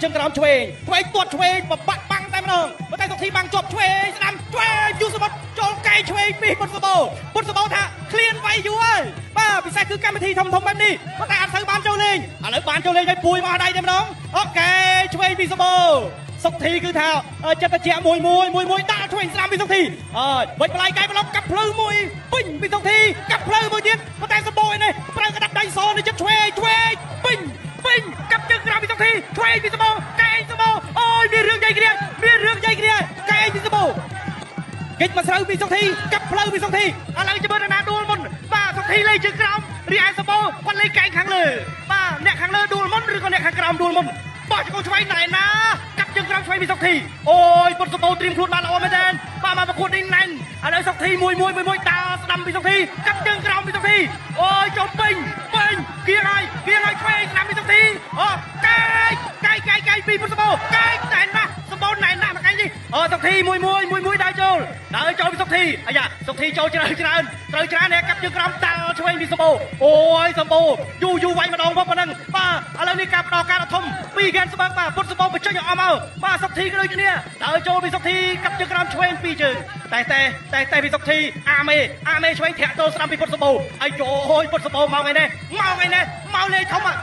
ជើងក្រោមឆ្វេងឆ្វេង ទាត់ឆ្វេង បបាក់បាំងតែម្ដង ប៉ុន្តែសុកធីបាំងជាប់ ឆ្វេងស្ដាំ ឆ្វេងយូសមុទ្រចូលកែឆ្វេងពីពុតសបោ ពុតសបោថាឃ្លានវាយយូរហើយ បាទ ពិសេសគឺកម្មវិធីធំធំបែបនេះ ប៉ុន្តែអត់សូវបានចូលលេង ឥឡូវបានចូលលេងហើយ ពួយមកដៃតែម្ដង អូខេ ឆ្វេងពីសបោ សុកធីគឺថាចិត្តតិច មួយមួយមួយមួយ ដាក់ឆ្វេងស្ដាំពីសុកធី អើយវិចបន្លាយកែប្លុក កាប់ភ្លឺមួយពេញពីសុកធី កាប់ភ្លឺមួយទៀត ប៉ុន្តែសម្បូរឯនេះប្រើក្តាប់ដៃសនេះចិត្ត ឆ្វេងឆ្វេងពេញពេញ កាប់ជើងក្រោមពីសុកធី ឆ្វេងពីសម្បូរ កែងសម្បូរ អូយមានរឿងចៃគ្នា មានរឿងចៃគ្នា កែងពីសម្បូរ កិច្ចមកស្រូវពីសុកធី កាប់ផ្លូវពីសុកធី ឥឡូវជំរឿនណាដួលមុន បាទ សុកធីលេងជើងក្រោម រីឯសម្បូរគាត់លេងកែងខាងលើ បាទ អ្នកខាងលើដួលមុន ឬក៏អ្នកខាងក្រោមដួលមុន បោះជង្គង់ឆ្វេងណែនណា កាប់ជើងក្រោមឆ្វេងពីសុកធី អូយពុតសម្បូរត្រៀមខ្លួនបានល្អមែនទែន បាទ មកប្រកួតនេះណែន ឥឡូវសុកធីមួយមួយមួយមួយ ដើរស្ដាំពីសុកធី កាប់ជើងក្រោមពីសុកធី អូយចូលពេញពេញ គៀងហើយគៀងហើយ ឆ្វេងស្ដាំពីសុកធី អូកែកកែកែកែពីពុតសម្បូរ កែណែនណាស់ សម្បូរណែនណាស់មកកែនេះ អូសុកធីមួយមួយមួយមួយ ដើរចូលដើរចូលពីសុកធី អាយ៉ាសុកធីចូលច្រើនច្រើនត្រូវច្រើន អ្នកកាប់ជើងក្រោម ដើរឆ្វេងពីសម្បូរ អូយសម្បូរយូរយូរវាយម្ដងប៉ុណ្ណឹង បាទ ឥឡូវនេះការផ្ដោការធំពីហ្គេនស្បើក បាទ ពុតសម្បូរបញ្ចេញអស់មក បាទ សុកធីក៏ដូចគ្នា ដើរចូលពីសុកធី កាប់ជើងក្រោមឆ្វេងពីរជើង តែតែតែតែពីសុកធី អាមេអាមេឆ្វេង ធាក់ទល់ស្ដាំពីពុតសម្បូរ អាយអូយពុតសម្បូរមកឯនេះមកឯនេះមកលេងធំ អើ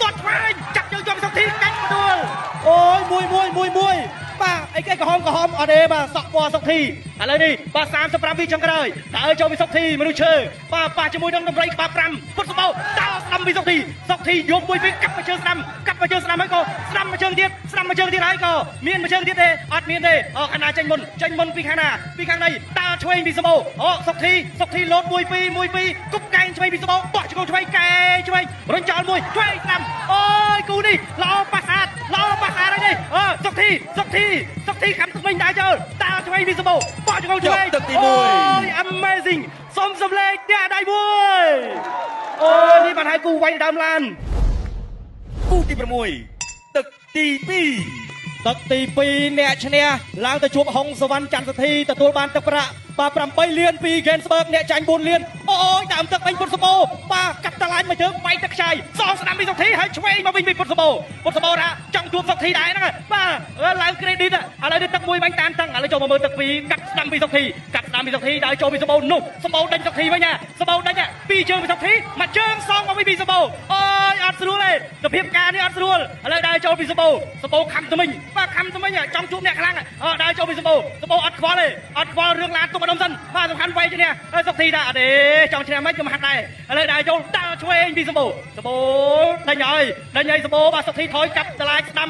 ទាត់ឆ្វេង ចាប់ជើងជាប់សុកធី កាច់មដួល អូយមួយមួយមួយមួយ បាទ អីគេក្រហមក្រហមអត់ទេ បាទ សក់ពណ៌សុកធី ឥឡូវនេះបាទ 35វិចុងក្រោយ ដើរចូលពីសុកធីមនុស្សឈើ បាទ ប៉ះជាមួយនឹងដំរីក្បាល5 ពុតសម្បូរដើរស្ដាំពីសុកធី សុកធីយកមួយពីកាប់មកជើងស្ដាំ កាប់មកជើងស្ដាំហើយក៏ស្ដាំមកជើងទៀត ស្ដាំមកជើងទៀតហើយក៏មានមកជើងទៀតទេ អត់មានទេ អូខាងណាចេញមុន ចេញមុនពីខាងណា ពីខាងនេះ ដើរឆ្វេងពីសម្បូរ អូសុកធីសុកធីលោតមួយពីរមួយពីរ គប់កែងឆ្វេងពីសម្បូរ បោះជង្គង់ឆ្វេង កែងឆ្វេង រុញចោលមួយឆ្វេងស្ដាំ អូយគូនេះល្អប៉ះស្អាត ល្អប៉ះស្អាតហើយនេះ អូសុកធីសុកធីសុកធីខំថ្មិញដើរចូល ដើរឆ្វេងពីសម្បូរ បោះជង្គង់ឆ្វេង ទឹកទី1 អូយ amazing សុំសំលេងតាក់ដៃមួយ អូយនេះបានឲ្យគូវាយដើមឡាន គូទី6 ទឹកទី2 ទឹកទី2 អ្នកឈ្នះឡើងទៅជួបហុងសវណ្ណច័ន្ទសធី ទទួលបានទឹកប្រាក់បាទ 8លានពី Gainsberg អ្នកចាញ់4លាន អូយដើមទឹកបាញ់ពុតសបោ បាទ កាត់តឡាញមួយជើង បាយទឹកខ្ចី សងស្ដាំពីសុកធី ហើយឆ្វេងមកវិញពីពុតសបោ ពុតសបោថាចង់ជួបសុកធីដែរហ្នឹង បាទ ឡើង credit ឥឡូវនេះទឹកមួយបាញ់តាមតឹង ឥឡូវចូលមកមើលទឹកពីរ កាត់ស្ដាំពីសុកធី កាត់ស្ដាំពីសុកធី ដើរចូលពីសបោ នោះសបោដេញសុកធីវិញណា សបោដេញពីរជើងពីសុកធី មួយជើងសងមកវិញពីសបោ អូយអត់ស្រួលទេ សភាពការនេះអត់ស្រួល ឥឡូវដើរចូលពីសបោ សបោខំថ្មិញ បាទ ខំថ្មិញចង់ជួបអ្នកខ្លាំង ដើរចូលពីសបោ សបោអត់ខ្វល់ទេ អត់ខ្វល់រឿងឡាន ទុកម្ដុំសិន បាទ សំខាន់វៃឈ្នះ សុកធីថាអត់ទេ ចង់ឈ្នះមិនខ្ញុំហាត់ដែរ ឥឡូវដើរចូល ដើរឆ្វេងពីសម្បូរ សម្បូរដេញហើយដេញហើយសម្បូរ បាទ សុកធីថយ កាប់តឡាចស្ដាំ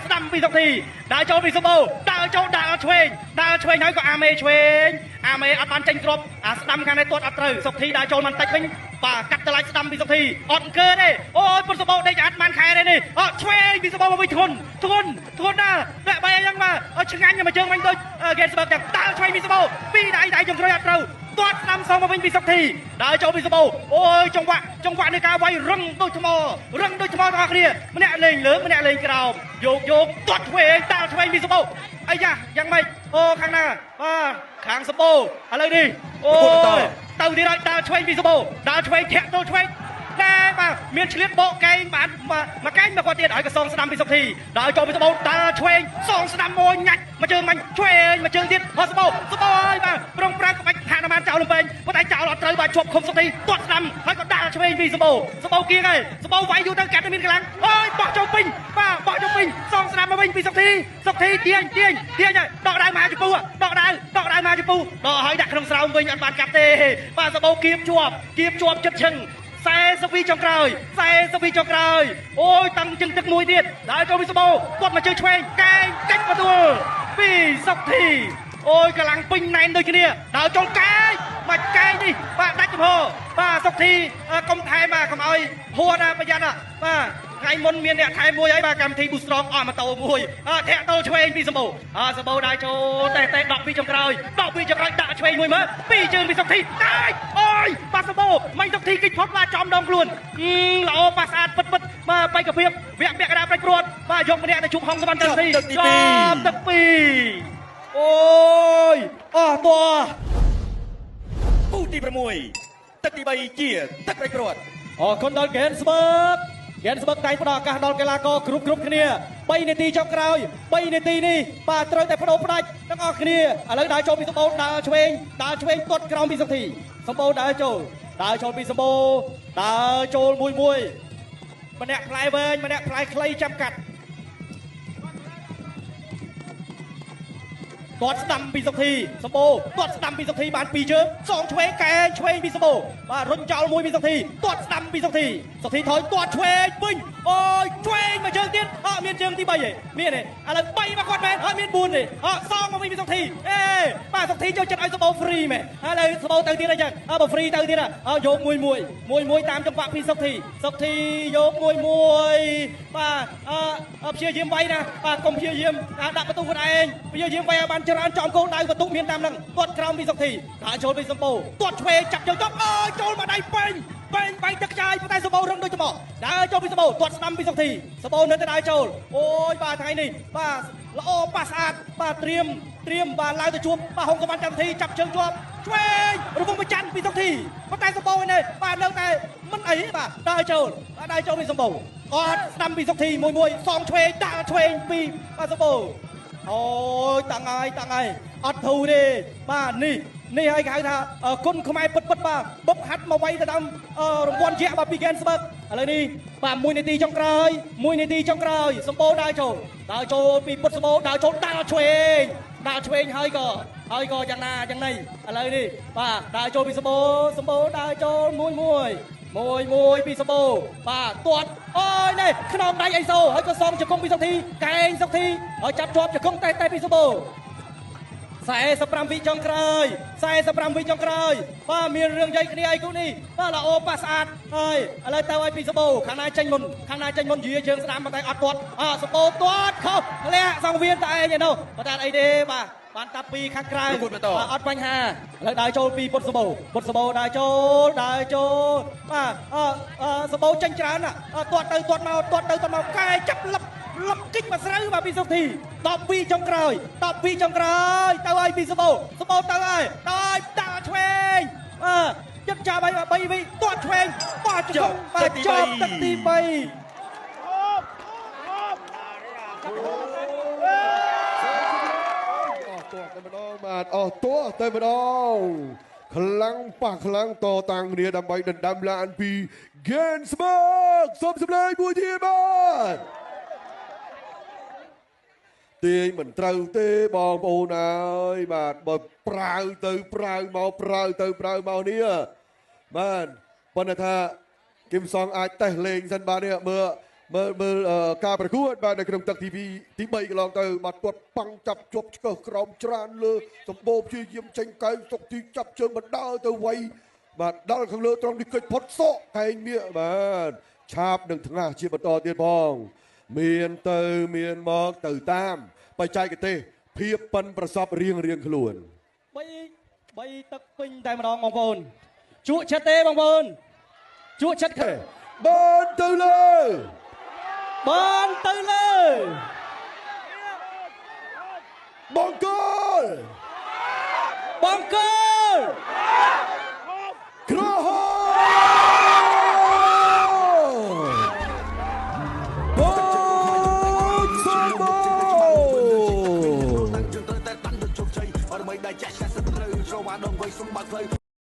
ស្ដាំពីសុកធី ដើរចូលពីសម្បូរ ដើរចូលដើរឆ្វេង ដើរឆ្វេងហើយក៏អាមេឆ្វេង អាមេអត់បានចេញគ្រាប់ អាស្ដាំខាងនេះទាត់អត់ត្រូវ សុកធីដើរចូលមិនតិចវិញ បាទ កាត់តឡាចស្ដាំពីសុកធី អត់អង្គើទេ អូយពុតសម្បូរដេកអត់បានខែទេនេះ អត់ឆ្វេងពីសម្បូរមកវិញ ធ្ងន់ធ្ងន់ធ្ងន់ណាស់ ដាក់បាយអីហ្នឹង បាទ ឆ្ងាញ់មួយជើងវិញដូចគេស្បើកទាំង ដើរឆ្វេងពីសម្បូរ ពីរដៃដៃចុងក្រោយអត់ត្រូវ ទាត់ស្ដាំសងមកវិញពីសុកធី ដើរចូលពីសម្បូរ អូយចង្វាក់ចង្វាក់នៃការវាយរឹងដូចថ្ម រឹងដូចថ្មទាំងអស់គ្នា ម្នាក់លេងលើម្នាក់លេងក្រោម យកយកទាត់ឆ្វេង ដើរឆ្វេងពីសម្បូរ អាយ៉ាយ៉ាងម៉េច អូខាងណា បាទ ខាងសម្បូរ ឥឡូវនេះអូយទៅទៀតហើយ ដើរឆ្វេងពីសម្បូរ ដើរឆ្វេងធាក់ចូលឆ្វេងតែ បាទ មានឆ្លៀតបកកែងបានមកកែងមកគាត់ទៀត ឲ្យកសងស្ដាំពីសុកធី ដើរចូលពីសម្បូរ ដើរឆ្វេងសងស្ដាំមួយ ញាច់មួយជើងមាញ់ឆ្វេងមួយជើងទៀត ហោសម្បូរសម្បូរហើយ បាទ ប្រុងប្រាំក្បាច់ហនុមានចោលលំពេង ប៉ុន្តែចោលអត់ត្រូវ បាទ ជាប់ឃុំសុកធី ទាត់ស្ដាំហើយក៏ដើរឆ្វេងពីសម្បូរ សម្បូរគៀងហើយ សម្បូរវាយយូរទៅកាត់មានកម្លាំង អើយបោះចូលពេញ បាទ បោះចូលពេញ សងស្ដាំមកវិញពីសុកធី សុកធីទាញទាញទាញហើយដកដៅមហាជពូ ដកដៅដកដៅមហាជពូ ដកហើយដាក់ក្នុងស្រោមវិញ អត់បានកាត់ទេ បាទ សម្បូរគៀបជាប់គៀបជាប់ចិត្តឈឹង 40វិចុងក្រោយ 40វិចុងក្រោយ អូយតាំងជឹងទឹកមួយទៀត ដើរចូលពីសម្បូរ គាត់មកជើងឆ្វេងកែងកាច់បន្ទួលពីសុកធី អូយកម្លាំងពេញណែនដូចគ្នា ដើរចូលកែងមកកែងនេះ បាទ ដាច់ចំហ បាទ សុកធីកុំថែម បាទ កុំឲ្យហួរណា ប្រយ័ត្ន បាទ ថ្ងៃមុនមានអ្នកថែមមួយហើយ បាទ កម្មវិធី Boostrong អស់ម៉ូតូមួយ ធាក់ទល់ឆ្វេងពីសម្បូរ អសម្បូរដើរចូលតែតែ10ពីចុងក្រោយ 10ពីចុងក្រោយ ដាក់ឆ្វេងមួយមើល ពីរជើងពីសុកធី តែអូយបាទ សម្បូរមិនសុកធីគិចផុត បាទ ចំដងខ្លួន ល្អប៉ះស្អាតពិតពិត បាទ បេក្ខភាពវគ្គពាក់កណ្ដាលផ្ដាច់ព្រាត់ បាទ យកម្នាក់ទៅជួបហុងសវណ្ណចន្ទធី ចំទឹកពីរ អូយអស់តោះ គូទី6 ទឹកទី3 ជាទឹកផ្ដាច់ព្រាត់ អរគុណដល់ Gainsberg Gainsberg តែងផ្ដល់ឱកាសដល់កីឡាករគ្រប់គ្រប់គ្នា 3នាទីចុងក្រោយ3នាទីនេះបាទត្រូវតែបដូរផ្ដាច់ទាំងអស់គ្នាឥឡូវដើរចូលពីសម្បូរដើរឆ្វេងដើរឆ្វេងទាត់ក្រោមពីសុធីសម្បូរដើរចូលដើរចូលពីសម្បូរដើរចូលមួយមួយម្នាក់ផ្លែវែងម្នាក់ផ្លែខ្លីចាំកាត់ទាត់ស្ដាំពីសុធីសម្បូរទាត់ស្ដាំពីសុធីបាន2ជើងសងឆ្វេងកែងឆ្វេងពីសម្បូរបាទរុញចោលមួយពីសុធីទាត់ស្ដាំពីសុធីសុធីថយទាត់ឆ្វេងវិញអូយឆ្វេងមួយជើងទៀតអត់មានជើងទី3ទេមានទេឥឡូវ3មកគាត់មែនអត់មាន4ទេអត់សងមកវិញពីសុធីអេបាទសុធីចូលចិត្តឲ្យសម្បូរ free មែនឥឡូវសម្បូរទៅទៀតអញ្ចឹងអើបើ free ទៅទៀតអើយកមួយមួយមួយមួយតាមចង្វាក់ពីសុធីសុធីយកមួយមួយបាទអឺព្យាយាមវាយណាបាទកុំព្យាយាមដាក់បន្ទុកខ្លួនឯងព្យាយាមវាយឲ្យបានច្រើនចំគោលដៅបន្ទុកមានតាមនឹងទាត់ក្រោមពីសុធីដើរចូលពីសម្បូរទាត់ឆ្វេងចាប់ជើងទៅអើយចូលមកដៃពេញពេញបែកទឹកចាយប៉ុន្តែសម្បូររឹងដូចថ្មដើរចូលពីសម្បូរទាត់ស្ដាំពីសុធីសម្បូរនៅតែដើរចូលអូយបាទថ្ងៃនេះបាទល្អប៉ះស្អាតបាទត្រៀមត្រៀមបាទឡើងទៅជួបបាទហុងសវណ្ណចន្ទធីចាប់ជើងជាប់ឆ្វេងរវងប្រច័នពីសុធីប៉ុន្តែសម្បូរនេះបាទនៅតែមិនអីបាទដើរចូលបាទដើរចូលពីសម្បូរអត់ស្ដាំពីសុធីមួយមួយសងឆ្វេងដាក់ឆ្វេងពីបាទសម្បូរអូយតាំងហើយតាំងហើយអត់ធូរទេបាទនេះនេះហើយគេហៅថាគុណខ្មែរពិតពិតបាទបុកហាត់មកវាយទៅតាមរង្វាន់យៈបាទពី Gainsberg ឥឡូវនេះបាទ1នាទីចុងក្រោយ1នាទីចុងក្រោយសម្បូរដើរចូលដើរចូលពីពុតសម្បូរដើរចូលដើរឆ្វេងដើរឆ្វេងហើយក៏យ៉ាងណាយ៉ាងណីឥឡូវនេះបាទដើរចូលពីសម្បូរសម្បូរដើរចូលមួយមួយមួយមួយពីសម្បូរបាទទាត់អូយនេះខ្នងដៃអីសូហើយក៏សងជង្គង់ពីសុធីកែងសុធីហើយចាប់ជាប់ជង្គង់តែតែពីសម្បូរ45វិចុងក្រោយ45វិចុងក្រោយបាទមានរឿងយាយគ្នាអីគូនេះបាទល្អប៉ះស្អាតហើយឥឡូវទៅឲ្យពីសម្បូរខាងណាចេញមុនខាងណាចេញមុនយាជើងស្ដាំប៉ុន្តែអត់ទាត់អសម្បូរទាត់ខុសធ្លាក់សង្វៀនតែឯងឯនោះប៉ុន្តែអីទេបាទបានតាពីខាងក្រៅអត់បញ្ហាឥឡូវដើរចូលពីពុតសម្បូរពុតសម្បូរដើរចូលដើរចូលបាទសម្បូរចេញច្រើនទាត់ទៅទាត់មកទាត់ទៅទាត់មកកែចាប់លឹបលឹបគិចមកស្រូវបាទពីសុធី10វិចុងក្រោយ10វិចុងក្រោយទៅឲ្យពីសម្បូរសម្បូរទៅឲ្យទៅឲ្យដាក់ឆ្វេងបាទចិត្តចាប់ឲ្យ3វិទាត់ឆ្វេងបាទជង្គង់បាទចប់ទឹកទី3តែម្ដងបាទអស់តោះតែម្ដងខ្លាំងប៉ះខ្លាំងតតាំងគ្នាដើម្បីដណ្ដើមឡានពី Gainsberg សូមសម្លេងមួយទៀតបាទទាញមិនត្រូវទេបងប្អូនអើយបាទបើប្រាវទៅប្រាវមកប្រាវទៅប្រាវមកនេះបាទប៉ុន្តែថាគឹមសងអាចតេស្តលេងសិនបាទនេះមើលមើលមើលការប្រកួតបាទនៅក្នុងទឹកទី2ទី3កន្លងទៅបាទគាត់ប៉ាំងចាប់ជាប់ឆ្កឹះក្រោមច្រើនលើសម្បូរព្យាយាមចេញកែងសុកទីចាប់ជើងបណ្ដើទៅវៃបាទដល់ខាងលើត្រង់នេះកិច្ចផុតសក់កែងមៀកបាទឆាបនឹងថ្ងាសជាបន្តទៀតផងមានទៅមានមកទៅតាមបច្ចេកទេសភាពប៉ិនប្រសពរៀងរៀងខ្លួន3ទឹកពេញតែម្ដងបងប្អូនជក់ចិត្តទេបងប្អូនជក់ចិត្តទេបានទៅលើបានទៅលើបង្គោលបង្គោ